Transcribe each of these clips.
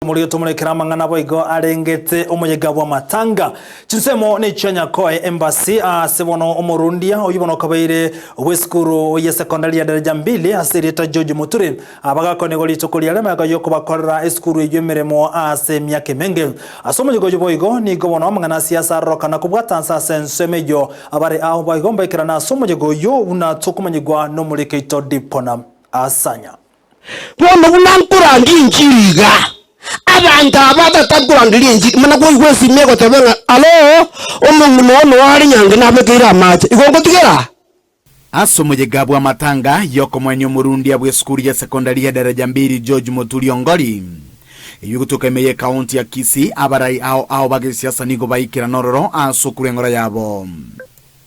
Omoria otomorekera amang'ana boigo arengete omoyega bw'amatanga. Chinsemo nechia Nyakoe Embassy ase bono omorundia oyio bono okabeire bw'esukuru ye secondary ya daraja mbili ase erieta George Muturi abagakonigwa rituko riare magega yokobakorera esukuru eyio emeremo ase emiaka emenge. Ase omoyega oyio boigo nigo bono amang'ana a siasa arorokana kobwata nse ase ensemo eyio abare ao boigo mbaikerane ase omoyega oyio buna tokomanyigwa nomoriki oito Dipona Asanya. Bono buna nkorandia enchiri iga, abanto aba batakoranderia enchiri, mana koigwa esimi egoteba ng'a alo, omong'ina oo noo are nyange nabekeire amache, igo ngotigera? Ase omoyega bw'amatanga y'okomoenia omorundia bw'esukuru ya sekondari ya daraja mbili George Moturi Ongori, eyio egotoka ime y'ekaunti ya Kisii, abarai ao ao ba gesiasa nigo baikerana ororo ase okorua eng'ora yabo.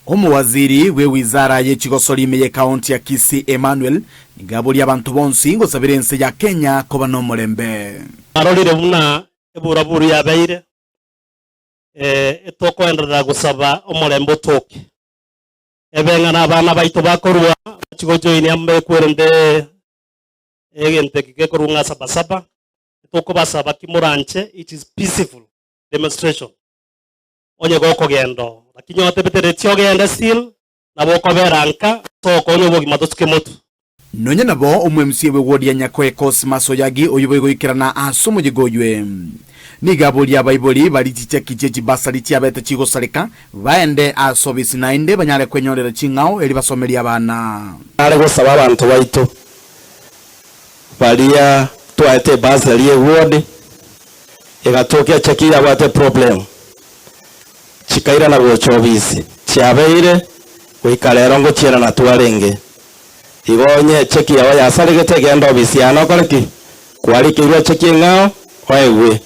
Omowaziri bw'ewizara ye chigosori ime y'ekaunti ya Kisii Emmanuel nigo aboria abanto bonsi gosabera ense ya Kenya koba nomorembe. Narorire buna eburaburu yabeire, ee, etokoenderera gosaba omorembe otoke. Ebe ng'a nabana baito bakorua bachie gojoinia mbekwerende egento eke gekorwa ng'a sabasaba, tokobasaba ki moranche, it is peaceful demonstration. Onye gokogenda oo, lakini otebete reti ogende still, nabo okobera nka ase okonya obogima tosuke motwe. Nonya nabo, omo-MC bw'ewodi ya Nyakoe Cosmas Oyagi oyio boigoikerana ase omoyega oywe, nigo aboria abaibori baria chicheki chie chibasari chiabete chigosareka baende ase obisi naende banyare kwenyorera ching'ao erio basomerie abana. Nare gosaba abanto baito baria twaete ebasari y'ewodi egatokia cheki yabwate eproblem chikairana gocha obisi chiabeire goika rero ngochiirana twarenge. Igo onye echeki yao yasaregete genda obisi yane okore ki? Kwarikeirwe echeki eng'ao oegwe.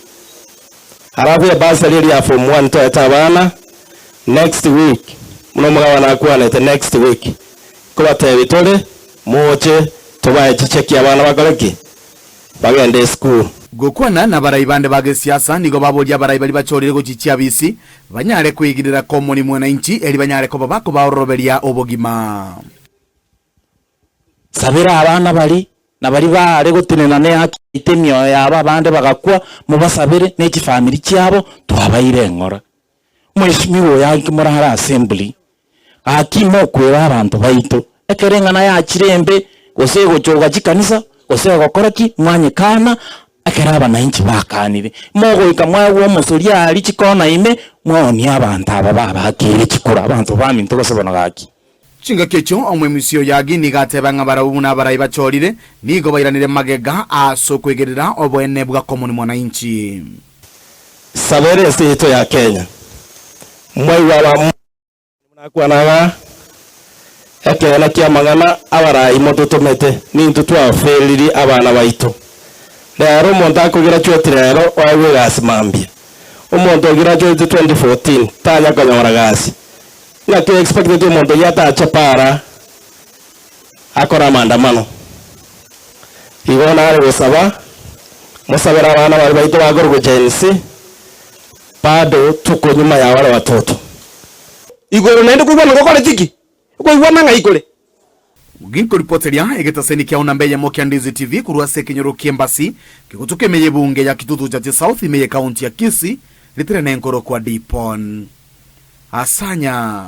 Alafu ebasari eria ya form one toete abana next week buna omogabana akwanete next week nkobatebi tore moche tobae chicheki abana bakore ki? Bagende esukuru. Gokwana nabarai bande ba gesiasa nigo baboria abarai baria bachorire gochia chiabisi banyare kwegirera komoni mwananchi eri banyare koba bakobaororoberia obogima. Sabera abana baria, na baria baare gotenena nehaki yaito emioyo yabo abande bagakwa, mobasabere ne chifamiri chiabo, twabaire eng'ora. Mweshimiwa oyo anki morare assembly, gaki mokweba abanto baito, ekero eng'ana yachire embe, gose egochoga chikanisa, gose egokora ki, mwanyekana, ekero abanainchi bakanire. Mogoika mwaegwa omosori aria chikona ime, mwaonia abanto aba babakeire chikura, abanto baminto gose bono gaki. Chingaki echio omoemusi oyo Agi nigo ateba ng'a barabwo buna abarai bachorire, nigo bairanire magega ase okwegerera oboene bwa common mwananchi. Sabera ense yaito ya Kenya. Mwaigwa abamura nakwana ng'a ekeene ki'amang'ana abarai mototomete nintwe twaferiri abana baito. Rero omonto akogirachueti rero oegwe egasi mambia. Omonto ogirachueti 2014 tanya konyora gasi. Naki oexpecteti omonto oyio atache para akore amaandamano? Igo nare gosaba, mosabere abana baria baito bakorokwa Gen Z, bado tuko nyuma ya wale watoto. Igoro naende koigwana ngokoreti ki? Okoigwana ng'ai kore? Ginkoripoteria egetaseni kiao namba eyemo kia Ndizi TV korwa ase ekenyoro ki'Embasi, kegotuka ime y'ebunge ya Kitutu Chache South ime y'ekaunti ya Kisii, ritere nenkorokwa Dipon Asanya.